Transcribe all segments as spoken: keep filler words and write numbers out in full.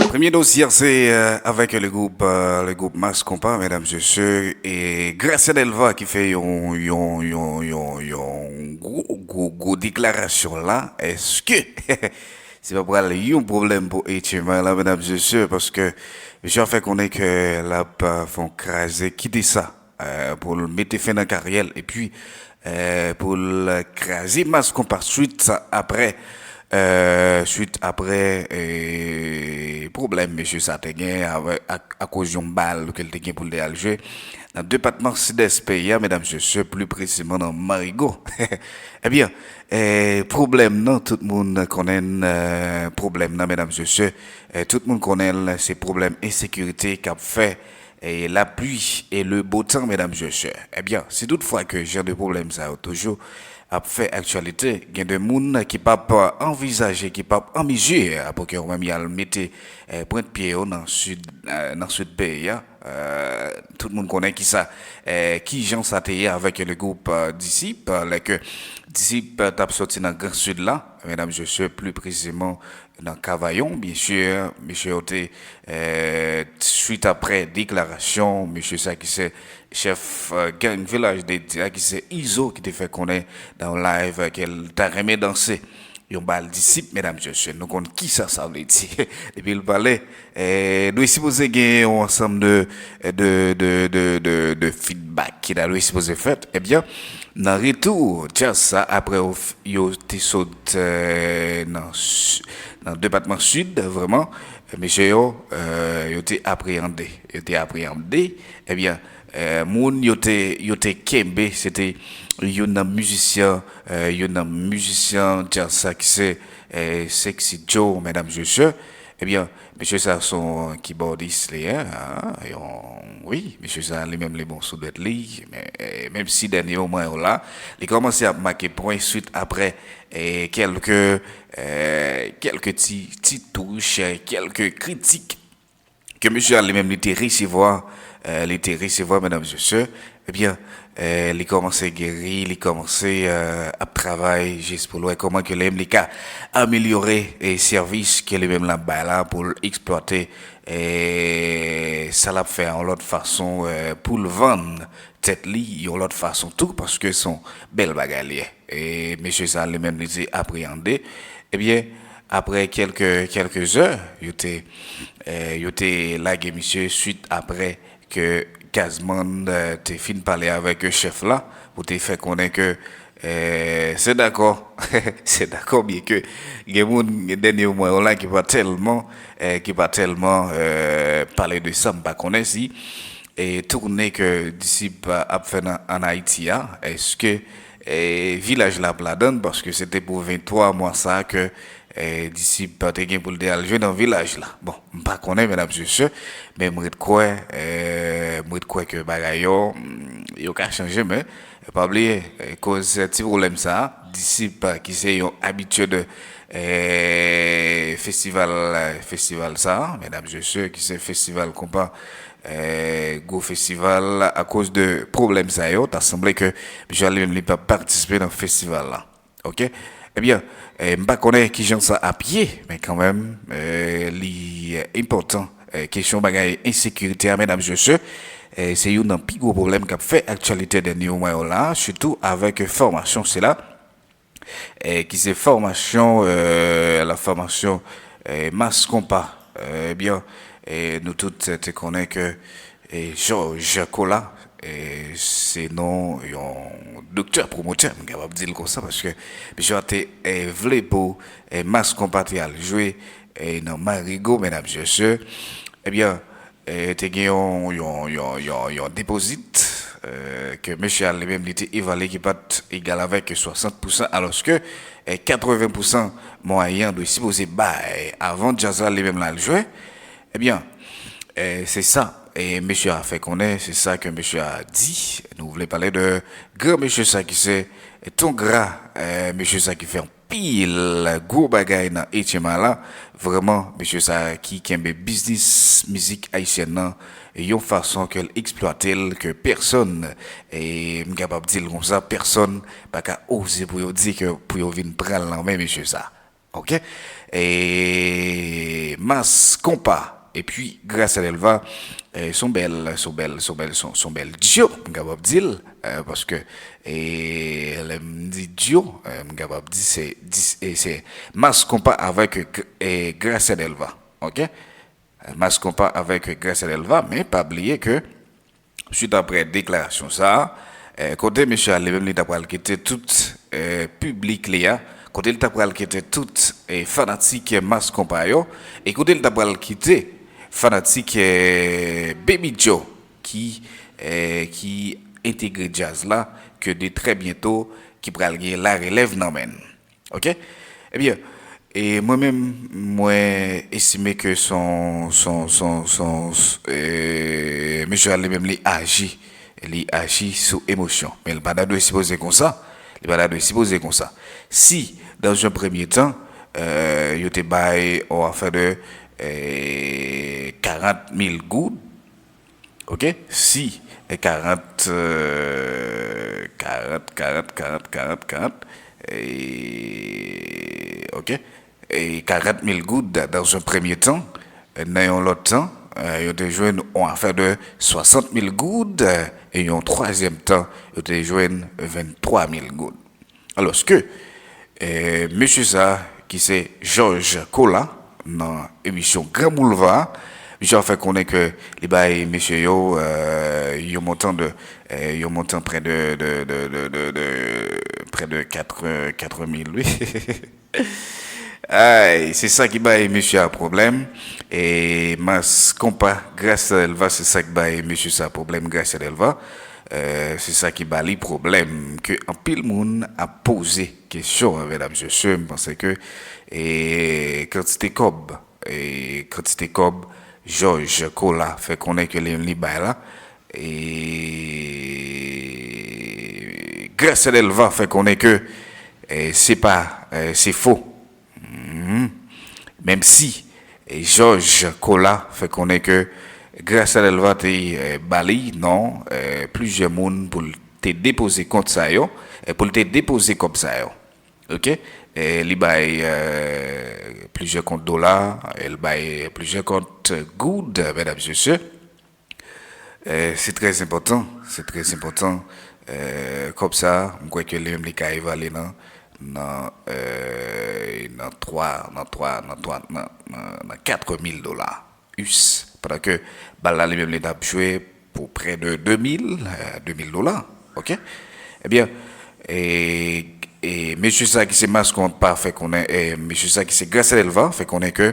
Premye dosye se euh, avèk le groupe euh, le groupe Mass Compas, mesdames et messieurs, e Gracia Delva ki fè yon yon yon yon yon gwo gwo gwo deklarasyon la. Èske se pa pral yon pwoblèm pou H M I la, mesdames et messieurs, paske misye fè konnen ke l ap euh, fè yon kraze, kite sa euh, pou l mete fen nan karyè l epi euh, pou l kraze Mass Compas swit apre euh, swit apre euh, pwoblèm mesye sa te gen avè- ak- akoz yon bal ke l te gen pou l te al jwe nan depatman sidès peyi a, medam mesye, pli presizeman nan Marigo. Ebyen, eh, pwoblèm nan, tout moun konnen eh, pwoblèm nan, medam mesye, eh, tout moun konnen l, se pwoblèm ensekirite k ap fè eh, lapli e le beau temps, medam mesye. Ebyen, si toutfwa ke jan de pwoblèm sa yo toujou ap fè aktyalite, gen de moun ki p ap anvizaje, ki p ap an mizi pou ke yo menm y al mete eh, pwent pye yo nan sid eh, nan sid peyi a. Eh, tout moun konnen ki sa eh, ki jan sa te ye avèk le groupe eh, Disip, lè ke Disip t ap soti nan Gran Sid la, medam mesye, pli presizeman nan Kavayon, byen si mesye yo te eh, swit apre deklarasyon mesye sa ki se chèf eh, gang Vilaj de Dye a, ki se Izo, ki te fè konnen nan yon live ke l ta renmen danse yon bal Disip, medam mesye, nou konn kisa sa vle di. Depi l pale eh, dwe sipoze gen yon ansanm de de de de de de feedback ki ta dwe sipoze fèt. Ebyen, nan retou djaz sa, apre yo f- yo te sot eh, nan s- nan depatman sid, vrèman, mesye yo eh, yo te apreyande, yo te apreyande. Ebyen, eh, moun yo te yo te kenbe, se te youn nan mizisyen eh, youn nan mizisyen djaz sa ki se eh, Sexy Joe, medam mesye. Ebyen, mesye sa se yon kibòdis li ye, yon wi, mesye sa li menm li bon sou dwèt li, men eh, menm si dènye moman yo la, li kòmanse ap make pwen swit apre eh, kèlke eh, kèlke ti ti touch, eh, kèlke kritik ke mesye a li menm li te resevwa, eh, li te resevwa, medam mesye, ebyen eh, li kòmanse geri, li kòmanse eh, ap travay jis pou l wè kòman ke li menm li ka amelyore eh, sèvis ke li menm l ap bay la, pou l eksplwate eh, sa l ap fè a yon lòt fason eh, pou l vann tèt li yon lòt fason tou, paske se yon bèl bagay li ye. E mesye sa li menm li te apreyande. Ebyen, apre kèlke kèlke zè, yo te eh, yo te lage misye swit apre ke Gazman eh, te fin pale avèk chèf la, pou te fè konnen ke eh, se dakò se dakò, byen ke gen moun dènye moman yo la ki pa tèlman eh, ki pa tèlman eh, pale de sa, m pa konnen si e toune ke Disip ap fè nan an Ayiti a, èske eh, Vilaj la ap ladann, paske se te pou venntwa mwa sa ke eh, Disip te gen pou l te al jwe nan Vilaj la. Bon, m pa konnen, medam mesye, men m ret kwè eh, m ret kwè ke bagay yo mm, yo ka chanje, men pa bliye eh, koz ti pwoblèm sa, Disip eh, ki se yon abitye de eh, festival eh, festival sa, medam mesye, ki se festival konpa eh, gwo festival, akoz de pwoblèm sa yo, ta sanble ke misye a li menm li pa patisipe nan festival la. Ok? Ebyen, eh, m pa konnen kijan sa ap ye, men kanmenm eh, li enpòtan eh, kesyon bagay ensekirite a, medam mesye, eh, se youn nan pi gwo pwoblèm k ap fè aktyalite dènye moman yo la, sitou avèk fòmasyon sila eh, ki se fòmasyon eh, la fòmasyon eh, Mass Compas. Eh, ebyen, eh, nou tout te konnen ke eh, Georges Cola eh, se non yon doktè pwomotè, m kapab di l konsa, paske misye a te eh, vle pou eh, Mass Compas te al jwe eh, nan Marigo, medam mesye. Ebyen, eh, te gen yon, yon, yon, yon, yon depozit eh, ke mesye a li menm li te evalye ki pa t egal avèk swasant pousan, alòske eh, katreven pousan mwayen an dwe sipoze bay avan djaz la li menm l al jwe. Ebyen, eh, se sa eh, mesye a fè konnen, se sa ke mesye a di. Nou vle pale de gran mesye sa ki se Ton Gra, eh, mesye sa ki fè anpil gwo bagay nan H M I la. Vrèman, mesye sa ki kenbe biznis mizik ayisyèn nan yon fason ke l eksplwate l, ke pèsonn, e m kapab di l konsa, pèsonn pa ka oze pou yo di ke pou yo vin pran l nan men mesye sa. Ok? E Mass Konpa epi Gracia Delva, eh, se yon bèl, se yon bèl, se yon bèl, se yon, se yon bèl dyo, m kapab di l, eh, paske, eh, lè m di dyo, eh, m kapab di se, di, eh, se Mass Konpa avèk, eh, Gracia Delva, ok? Mass Konpa avèk Gracia Delva, men pa bliye ke swit aprè deklarasyon sa a, eh, kote mesye a li menm li ta pral kite tout, eh, piblik li a, kote li ta pral kite tout, eh, fanatik Mass Konpa yo, e kote li ta pral kite fanatik, eh, Baby Joe ki, eh, ki entegre djaz la, ke de trè byento ki pral gen larelèv nan men l. Ok? Ebyen, e mwen menm, mwen estime ke son, son, son, son, e, mesye a li menm li aji, li aji sou emosyon. Men li pa ta dwe sipoze konsa. Li pa ta dwe sipoze konsa. Si, dans un premier temps, euh, yo te bay yon afè de, euh, karant mil goud, ok? Si, e, karant, euh, karant, karant, karant, karant, karant, e, ok? E karant mil goud dans un premier temps, nan yon lòt tan, euh, yo te jwenn yon afè de swasant mil goud, euh, e yon twazyèm tan, yo te jwenn venntwa mil goud. Alòske, eh, mesye sa a, ki se Georges Cola, nan emisyon Gran Boulva, misye a fè konnen ke li bay mesye yo, eh, yon montan de, eh, yon montan prè de, de, de, de, de, de, prè de kat, kat mil, wi. Ay, se sa ki bay mesye a pwoblèm. E Mass Konpa, Gracia Delva, se sa ki bay mesye sa pwoblèm, Gracia Delva. Eh, se sa ki ba li pwoblèm, ke anpil moun ap poze kesyon, medam, mesye, m panse ke, e, kantite kòb, e, kantite kòb Georges Cola fè konnen ke li, li bay la, e, Gracia Delva fè konnen ke, e, se pa, e, se fo. Mhm. Menm si, e, Georges Cola fè konnen ke Gracia Delva te, e, ba li non, e, plizyè moun pou l te depoze kont sa yo, e, pou l te depoze kòb sa yo. Ok? E, li bay, e, plizyè kont dola, e, li bay plizyè kont goud, medam, mesye. Eh, se trè enpòtan, se trè enpòtan. Eh, kòb sa, m kwè ke li menm li ka evalye nan, nan, eh, nan twa, nan twa, nan twa, nan, nan, nan kat mil dola U S. Pandan ke bal la li menm li t ap jwe pou prè de de mil, eh, de mil dola. Ok? Ebyen, e, e mesye sa ki se Mass Konpa fè konnen, e mesye sa ki se Gracia Delva fè konnen ke,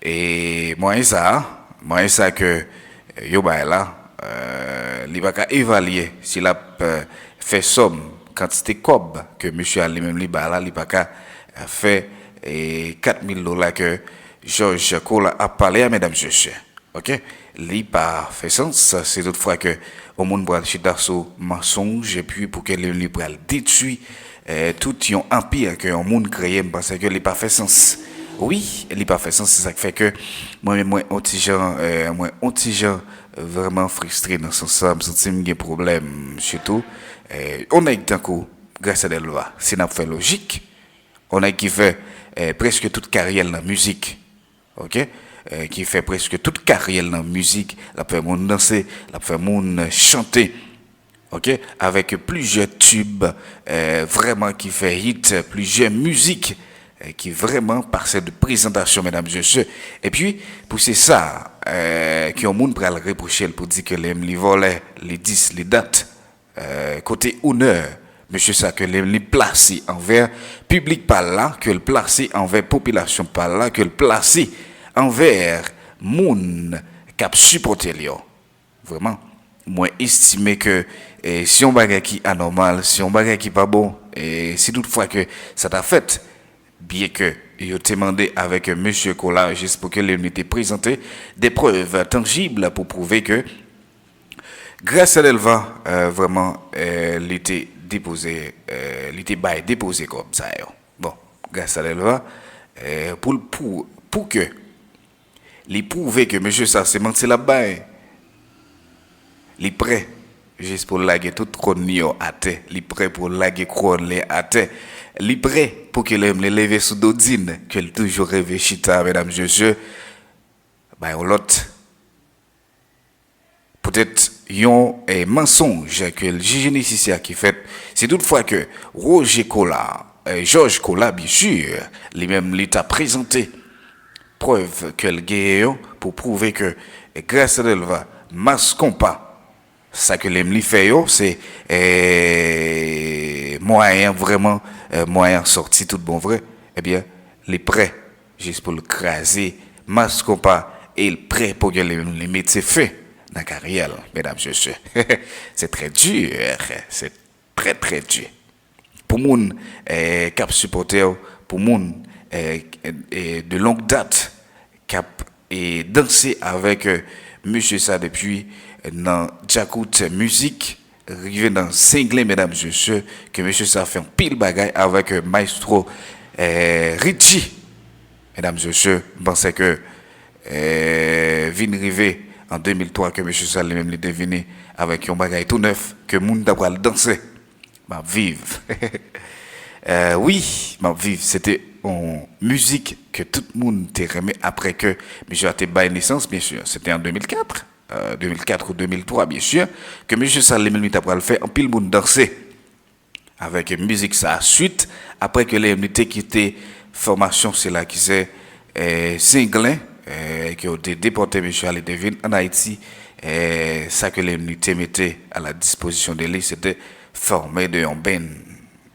e mwayen sa a, mwayen sa ke, e, yo bay la, eh, li pa ka evalye si l ap, eh, fè sòm kantite kòb ke mesye a li menm li bay la, li pa ka, eh, fè, e, kat mil dola ke Georges Cola ap pale a, medam, mesye. Ok? Li pa fè sans, si toutfwa ke yon moun pral chita sou mansonj, epi pou ke li, li pral detwi, eh, tout yon anpi ke yon moun kreye, m panse ke li pa fè sans. Wi, li pa fè sans, se sa k fè ke mwen menm mwen on ti jan, eh, mwen on ti jan vrèman fristre nan sans sa, m santi m gen pwoblèm, sitou, eh, yon nèg tankou Gracia Delva, si n ap fè lojik, yon nèg ki fè, eh, prèske tout karyè l nan mizik, ok? Eh, ki fè prèske tout karyè l nan mizik, l ap fè moun danse, l ap fè moun chante, ok? Avèk plizyè tib, eh, vrèman ki fè hit, plizyè mizik, eh, ki vrèman pase de prezantasyon, medam, mesye. Epi, pou se sa, eh, ke yon moun pral repwoche l pou di ke li, li vòlè, li dis, li dat, eh, kote onè mesye sa ke li, li plase anvè piblik pa l la, ke l plase anvè popilasyon pa l la, ke l plase anvè moun k ap sipòte l yo. Vrèman, mwen estime ke, eh, se yon bagay ki anòmal, se yon bagay ki pa bon, e si toutfwa ke sa ta fèt, byenke yo te mande avèk mesye Cola jis pou ke li, li te prezante de prèv tanjib pou pwouve ke Gracia Delva, eh, vrèman, eh, li te depoze, eh, li te bay depoze kòb sa yo. Bon, Gracia Delva, eh, pou l, pou, pou ke li pwouve ke mesye sa se manti l ap bay, li prè jis pou l lage tout kòn li yo atè, li prè pou l lage kouwòn li atè, li prè pou ke li leve sou dodin ke l toujou reve chita, medam, mesye, Ba yon lòt poutèt yon eh, mansonj ke l jije nesesè ki fèt. Si toutfwa ke Roger Colas, eh, Georges Colas, byen si, li menm li ta prezante prèv ke l genyen yo pou pwouve ke Gracia Delva, Mass Konpa, sa ke li menm li fè yo, se eh, mwayen vrèman, eh, mwayen sòti tout bon vre, ebyen, li prè jis pou l kraze Mass Konpa e l prè pou ke li, li mete fen nan karyè l, medam, mesye. Se trè di, se trè, trè di. Pou moun eh, k ap sipòte w, pou moun eh, eh, de longue date k ap eh, danse avèk eh, mesye sa depi nan djakout mizik, rive nan zenglen, medam, mesye, ke mesye sa fè anpil bagay avèk eh, maestro eh, Richie. Medam, mesye, m panse ke eh, vin rive an de mil twa ke mesye sa li menm li te vini avèk yon bagay tou nèf ke moun ta pral danse. M ap viv. Eh, wi, m ap viv. Se te yon mizik ke tout moun te renmen apre ke mesye a te bay nesans, byen si. Se te an de mil kat, eh, de mil kat ou de mil twa, byen si, ke mesye sa li menm li ta pral fè anpil moun danse avèk mizik sa a. Swit, apre ke li menm li te kite fòmasyon sila ki se eh, Zenglen, eh, ke yo te depòte mesye a, li te vin ann Ayiti, eh, sa ke li menm li te mete a la dispozisyon de li, se te fòme de yon band,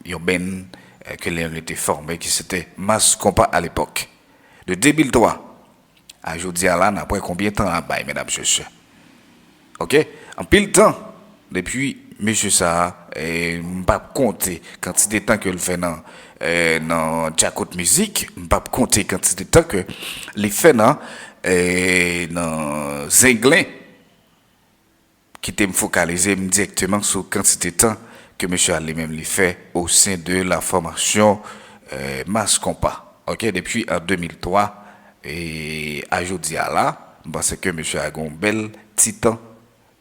yon band eh, ke li menm li te fòme, ki se te Mass Konpa alepòk. De de mil twa a jodi a la, n ap wè konbyen tan ap bay, medam, mesye. Ok? Anpil tan depi mesye sa a, eh, m p ap konte kantite tan ke l fè nan eh, nan djakout mizik, m p ap konte kantite tan ke li fè nan eh, nan zenglen. Kite m fokalize m dirèkteman sou kantite tan ke mesye a li menm li fè au sein de la formation eh, Mass Konpa. Ok, depi an de mil twa e a jodi a la, m panse ke mesye a gen yon bèl ti tan,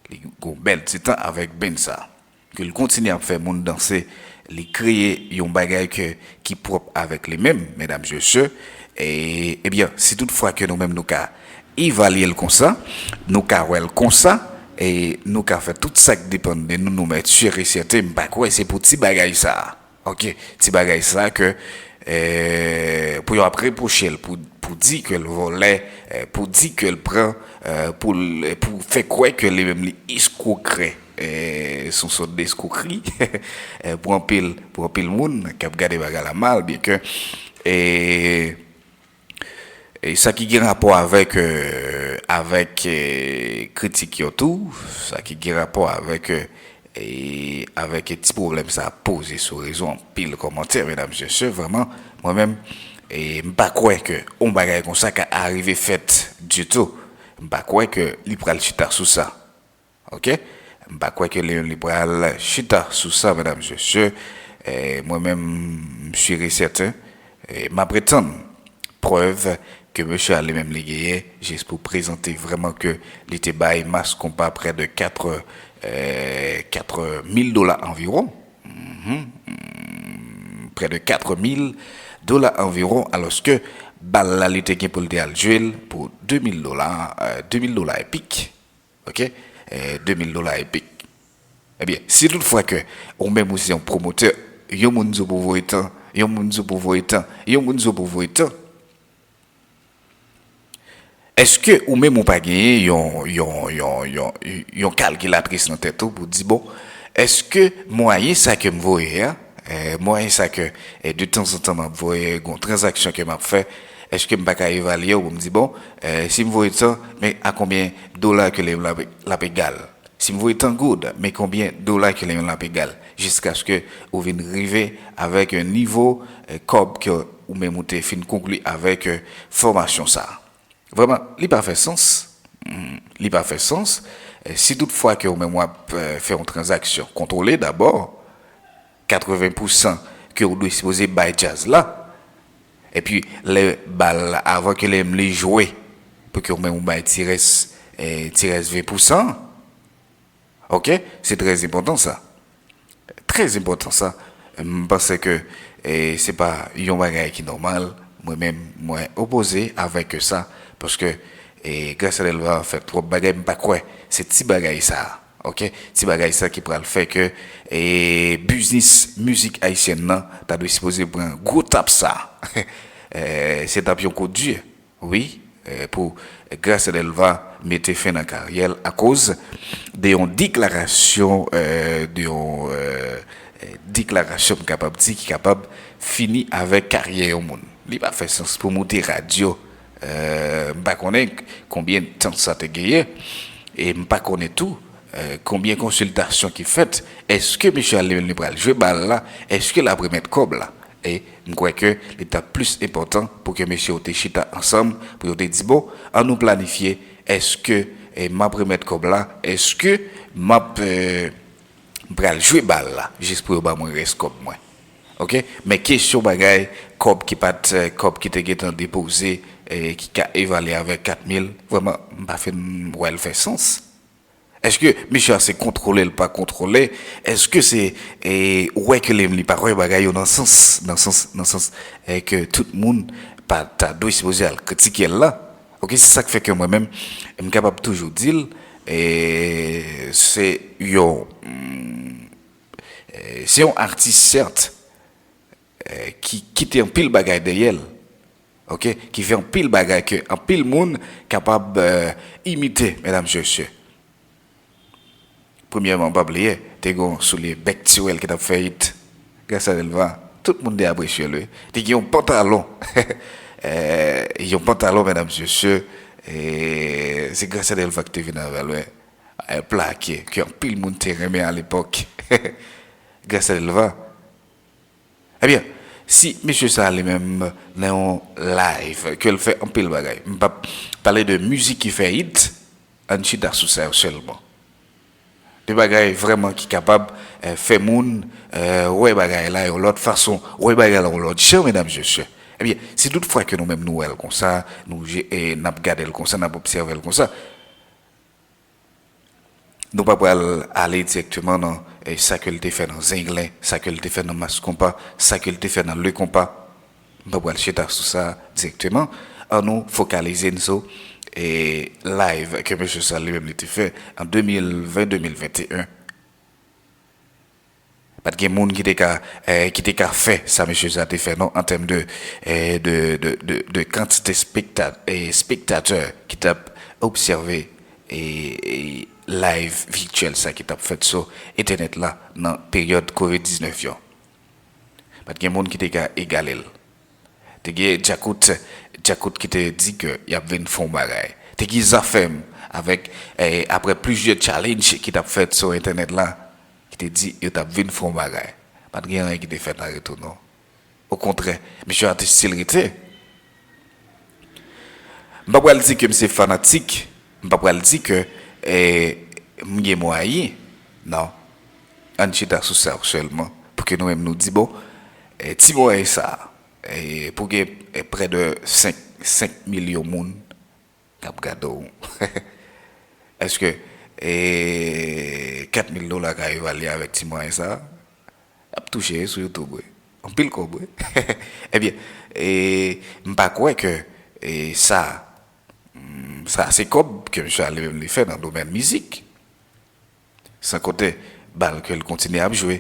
li gen yon bèl ti tan avèk band sa. Ke l kontinye ap fè moun danse, li kreye yon bagay ke, ki pwòp avèk li menm, medam, mesye. E, ebyen, si toutfwa ke nou menm nou ka evalye l konsa, nou ka wè l konsa, e nou ka fè tout sa k depann de nou, nou mèt si e sèten, m pa kwè se pou ti bagay sa a. Ok, ti bagay sa a ke eh, pou yo ap repwoche l, pou, pou di ke l vòlè, eh, pou di ke l pran, eh, pou, l- pou fè kwè ke li menm li eskwokre. Eh, se yon sòt de eskwokri eh, pou anpil, pou anpil moun k ap gade bagay la mal, byen ke eh, e sa ki gen rapò avèk, eh, avèk eh, kritik yo tou, sa ki gen rapò avèk eh, e avèk ti pwoblèm sa ap poze sou rezo, anpil kòmantè, medam, mesye, vrèman, mwen menm, e m pa kwè ke yon bagay konsa ka arive fèt ditou. M pa kwè ke li pral chita sou sa. Ok? M pa kwè ke li, li pral chita sou sa, medam, mesye. E mwen menm, m si e sèten, e m ap retann prèv ke mesye a li menm li genyen, jis pou prezante vrèman ke li te bay Mass Konpa prè de kat, eh, kat mil dola anviwon. Mhm. Prè de kat mil dola anviwon, alòske bal la li te gen pou l te al jwe l pou de mil dola, eh, de mil dola epik. Ok? Eh, de mil dola epik. Ebyen, si toutfwa ke ou menm ou se yon pwomotè, yon moun di w pou voye tan, yon moun di w pou voye tan, yon moun di w pou voye tan, èske ou menm ou pa genyen yon, yon, yon, yon, yon kalkilatris nan tèt ou pou di, bon, èske mwayen sa ke m voye a, eh, mwayen sa ke eh, de tanzantan m ap voye yon tranzaksyon ke m ap fè, èske m pa ka evalye w pou m di, bon, eh, si m voye tan, men a konbyen dola ke l ap, l ap egal? Si m voye tan goud, men konbyen dola ke l ap egal? Jiskaske ou vin rive avèk yon nivo eh, kòb ke ou menm ou te fin konkli avèk eh, fòmasyon sa a. Vrèman, li pa fè sans. Hmm, li pa fè sans. Eh, si toutfwa ke ou menm w ap eh, fè yon tranzaksyon kontwole dabò, katreven pousan ke ou dwe sipoze bay djaz la. Epi, lè bal la, avan ke lè m li jwe, pou ke ou menm ou bay ti rès, eh, ti rès ven pousan. Ok? Se trè enpòtan sa. Trè enpòtan sa. M panse ke eh, se pa yon bagay ki nòmal. Mwen menm, mwen opoze avèk sa. Paske E Gracia Delva fè twòp bagay, m pa kwè se ti bagay sa, ok? Ti bagay sa ki pral fè ke e biznis mizik ayisyèn nan ta dwe sipoze pran gwo tap sa. E, se tap yon kout di, wi, e, pou Gracia Delva mete fen nan karyè l akoz de yon deklarasyon, e, de yon e, e, deklarasyon, m kapab di, ki kapab fini avèk karyè yon moun. Li pa fè sans pou moute radyo. E, m pa konnen konbyen tan sa te genyen, e m pa konnen tou e, konbyen konsiltasyon ki fèt. Èske mesye a li menm li pral jwe bal la? Èske l ap remèt kòb la? E m kwè ke li t ap plis enpòtan pou ke mesye yo te chita ansanm, pou yo te di, bon, an nou planifye, èske e, m ap remèt kòb la? Èske m ap e, m pral jwe bal la jis pou yo ba mwen rès kòb mwen? Ok? Men kesyon bagay kòb ki pa t, e, kòb ki te gentan depoze, e, ki ka evalye avèk kat mil, vrèman, m pa fin wè l fè sans. Èske misye a se kontwole l pa kontwole? Èske se e, wè ke li, li pa wè bagay yo nan sans, nan sans, nan sans e, ke tout moun pa ta dwe sipoze al kritike l la? Ok, se sa k fè ke mwen menm, m kapab toujou di l, e, se yon, mm, e, se yon atis, sèt, e, ki kite anpil bagay dèyè l, ok, ki fè anpil bagay ke anpil moun kapab e, imite, medam, mesye. Premyèman, pa bliye, te gen yon soulye bèk tiwèl ki t ap fè hit. Gracia Delva, tout moun te apresye l, wi. Te gen yon pantalon. E, yon pantalon, medam, mesye, e, se Gracia Delva ki te vin avè l, wi. E, plake, ke anpil moun te renmen alepòk. Gracia Delva. Ebyen, si mesye sa li menm nan yon live, ke l fè anpil bagay, m p ap pale de mizik ki fè hit, ann chita sou sa yo sèlman. De bagay vrèman ki kapab e, fè moun e, wè bagay la yon lòt fason, wè bagay la yon lòt jan, medam, mesye. Ebyen, si tout fwa ke nou menm nou wè l konsa, nou je, e, n ap gade l konsa, n ap obsève l konsa, nou pa pral ale dirèkteman nan e, sa ke l te fè nan Zenglen, sa ke l te fè nan Mas Konpa, sa ke l te fè nan Le Konpa. M pa pral chita sou sa dirèkteman. An nou fokalize n sou e, live ke mesye sa li menm li te fè an de mil ven, de mil venteyen. Pa t gen moun ki te ka, e, ki te ka fè sa mesye sa te fè, non, an tèm de, e, de, de, de, de kantite spekta-, e, spektatè ki t ap obsève e, e, live vityèl sa ki t ap fèt sou entènèt la nan peryòd kovid diznèf yo. Pa t gen moun ki te ka egale l. Te gen Djakout, Djakout ki te di ke y ap vin fè yon bagay. Te gen Zafèm avèk, e, apre plizyè challenge ki t ap fèt sou entènèt la, ki te di yo t ap vin fè yon bagay. Pa t gen anyen ki te fèt an retou, non. Okontrè, mesye a te still rete. M pa pral di ke m se fanatik, m pa pral di ke e, m gen mwayen, non. Ann chita sou sa sèlman, pou ke nou menm nou di, bon, e, ti mwayen sa, e, pou gen e, prè de senk, senk milyon moun k ap gade w. Èske e, kat mil dola ka evalye avèk ti mwayen sa? Ap touche sou YouTube, wi. Anpil kòb, wi. Ebyen, e, m pa kwè ke e, sa, mm, sa se kòb ke misye a li menm li fè nan domèn mizik. San konte bal ke l kontinye ap jwe.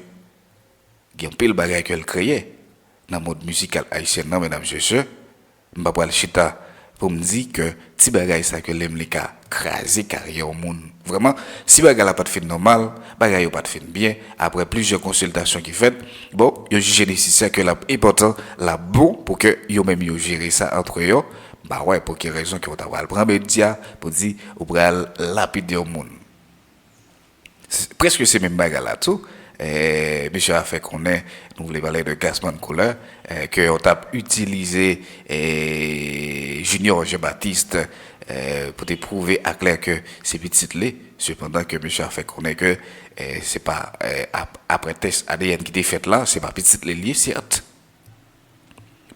Gen anpil bagay ke l kreye nan mond mizikal ayisyèn nan, medam, mesye. M pa pral chita pou m di ke ti bagay sa ke li menm li ka kraze karyè yon moun. Vrèman, si bagay la pa t fin nòmal, bagay yo pa t fin byen, apre plizyè konsiltasyon ki fèt, bon, yo jije nesesè ke l ap enpòtan, l ap bon pou ke yo menm yo jere sa antre yo. M pa wè pou ki rezon ke w ta pral pran medya pou di ou pral lapide yon moun. S-, prèske se menm bagay la tou. E, misye a fè konnen, nou vle pale de Gazzman Couleur, e, ke yo t ap itilize e, Junior Jean Baptiste e, pou te pwouve aklè ke se pitit li. Sepandan ke misye a fè konnen ke e, se pa e, ap-, apre tès A D N ki te fèt la, se pa pitit li li ye, sèt.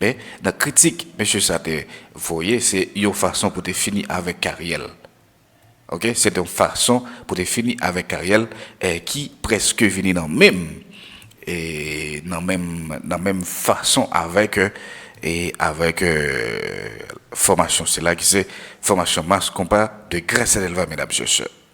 Men, nan kritik mesye sa te voye, se yon fason pou te fini avèk karyè l. Ok, se te yon fason pou te fini avèk karyè l, e, ki prèske vini nan menm, e, nan menm, nan menm fason avèk e, E avèk euh, fòmasyon sila ki se fòmasyon Mass Konpa de Gracia Delva, medam, sè.